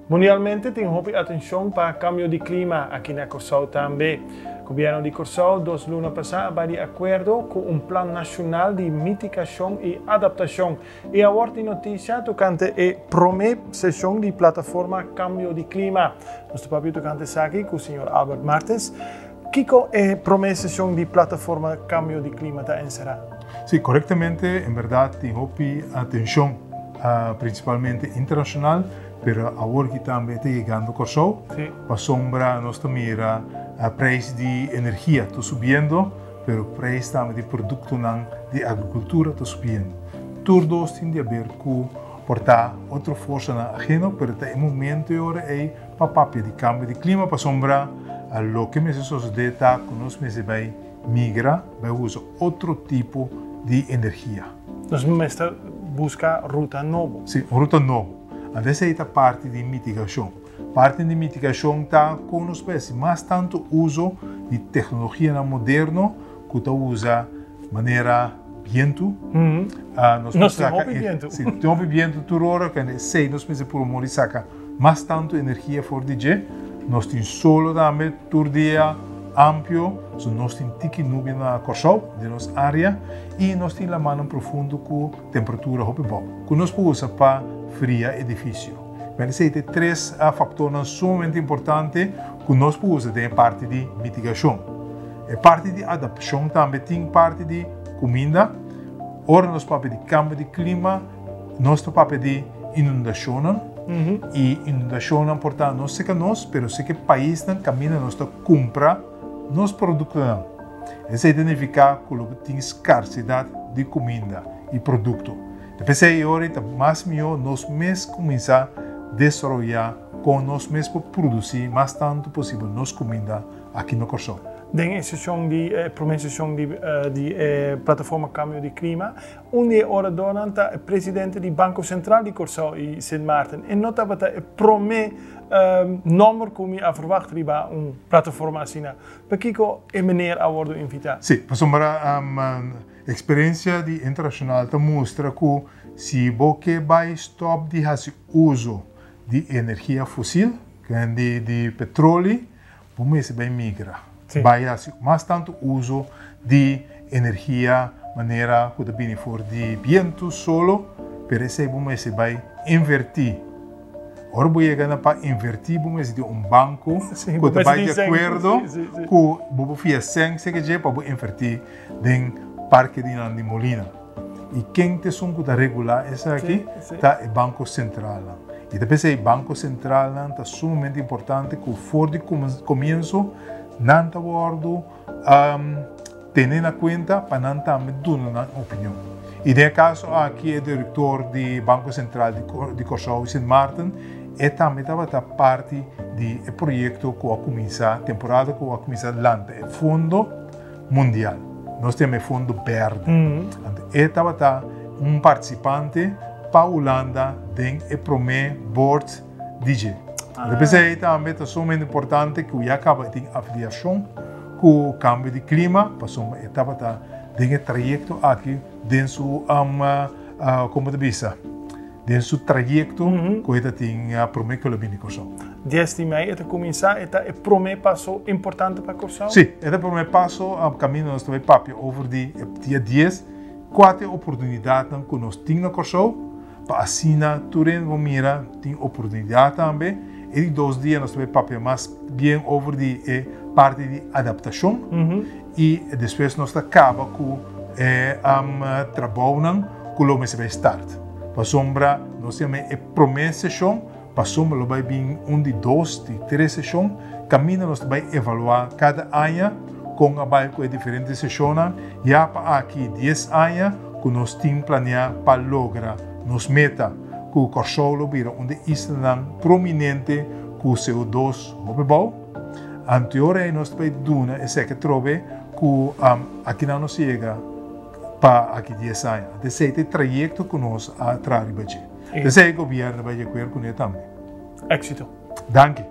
Mundialmente tin hopi atenshon pa kambio di klima, aki na Kòrsou tambe. Gobièrnu di Kòrsou dos luna pasá a bai di akuerdo ku un plan nashonal di mitigashon i adaptashon i awor tin notisia tokante e promé seshon di plataforma Kambio di Klima. Nos ta papia tokante esaki ku señor Albert Martes. Kiko e promé seshon di plataforma Kambio di Klima ta enserá? Sí, korektamente, en bèrdat tin hopi atenshon, prinsipalmente internashonal. Pero awor ki tambe ta yegando Kòrsou, pasobra nos ta mira preis di energia ta subiendo, pero preis tambe di produktonan di agrikultura ta subiendo. Tur dos tin di haber ku por ta otro forsanan aheno, pero ta e momento e ora ei pa papia di kambio di klima, pasobra loke mester sosodé ta ku nos mester bai migra, bai usa otro tipo di energia. Nos mester buska ruta nobo. Sí, un ruta nobo. Anto esei ta parti di mitigashon. Parti di mitigashon ta kon nos por hasi mas tantu uso di teknologianan moderno ku ta usa manera bientu. Nos por saka. Nos tin hopi bientu. Sí, tin hopi bientu tur ora, kende esei nos mester puru mor di saka mas tantu energia for di dje. Nos tin solo tambe tur dia amplio, so nos tin tiki nubia na Kòrsou, den nos área, i nos tin lamannan profundo ku temperatura hopi bou, ku nos por usa pa fria edifisio. Bèn esei ta e tres faktornan sumamente importante ku nos por usa den e parti di mitigashon. E parti di adaptashon tambe tin parti di kuminda. Ora nos papia di kambio di klima, nos ta papia di inundashonnan i inundashonnan por ta no seka nos, pero seka e paisnan kaminda nos ta kumpra nos produktonan. Esei ta nifiká ku lo tin skarsidat di kuminda i produkto. Ta p'esei e ora ei ta mas mihó nos mes kuminsá desaroyá kon nos mes por produsí mas tantu posibel nos kuminda aki na Kòrsou. Den e seshon di e promé seshon di di e Plataforma Kambio di Klima, un di e oradornan ta e presidente di Banko Sentral di Kòrsou i Sint Maarten. E no tabata e promé nòmber ku mi a verwagt riba un plataforma asina. Pakiko e meneer a wordo invitá? Sí, pasobra eksperensia di internashonal ta mustra ku si bo ke bai stòp di hasi uso di energia fosil, di di petroli, bo mester bai migra, bai hasi mas tantu uso di energia manera ku ta bini for di bientu, solo, pero esei bo mester bai invertí. Ora bo yega na pa invertí bo mester tin un banko ku ta bai di akuerdo ku bo por fia sèn seke dje pa bo invertí den parke di nan di molina. I ken ta esun ku ta regulá esaki? Ta e banko sentralnan. I ta p'esei banko sentralnan ta sumamente importante ku for di komienso nan ta wòrdu Tene na kuenta pa nan tambe duna nan opinion. I den e kaso aki e direktor di Banko Sentral di Kòrsou i Sint Maarten e tambe tabata parti di e proyekto ku a kuminsá, temporada ku a kuminsá lanta e fondo mundial. Nos ta yama e fondo bèrdè. Anto e tabata un partisipante pa Hulanda den e promé board di dje. Anto p'esei tambe ta sumamente importante ku ya kaba e tin afiliashon Ku kambio di klima, pasobra e tabata den e trayekto aki den su, komo ta bisa, den su trayekto ku e ta tin promé ku el a bini Kòrsou. Dies di mei e ta kuminsá, e ta e promé paso importante pa Kòrsou? Sí, e ta e promé paso kaminda nos ta bai papia over di e dia dies, kua ta e oportunidatnan ku nos tin na Kòrsou pa asina tur hende por mira tin oportunidat tambe. E di dos dia nos ta bai papia mas bien over di e parti di adaptashon i despues nos ta kaba ku e trabounan ku lo mester bai start. Pasobra nos yama e promé seshon, pasobra lo bai bin un di dos, di tres seshon kaminda nos ta bai evaluá kada aña kon a bai ku e diferente seshonnan ya pa aki dies aña ku nos tin planeá pa logra nos meta. Ku Kòrsou lo bira un di e islanan prominente ku CO dos hopi bou. Anteora ei nos ta bai duna esaki atrobe ku akinan nos yega pa aki dies aña. Anto esei ta e trayekto ku nos a traha riba dje. Esei gobièrnu bai di akuerdo kuné tambe. Éksito. Danki.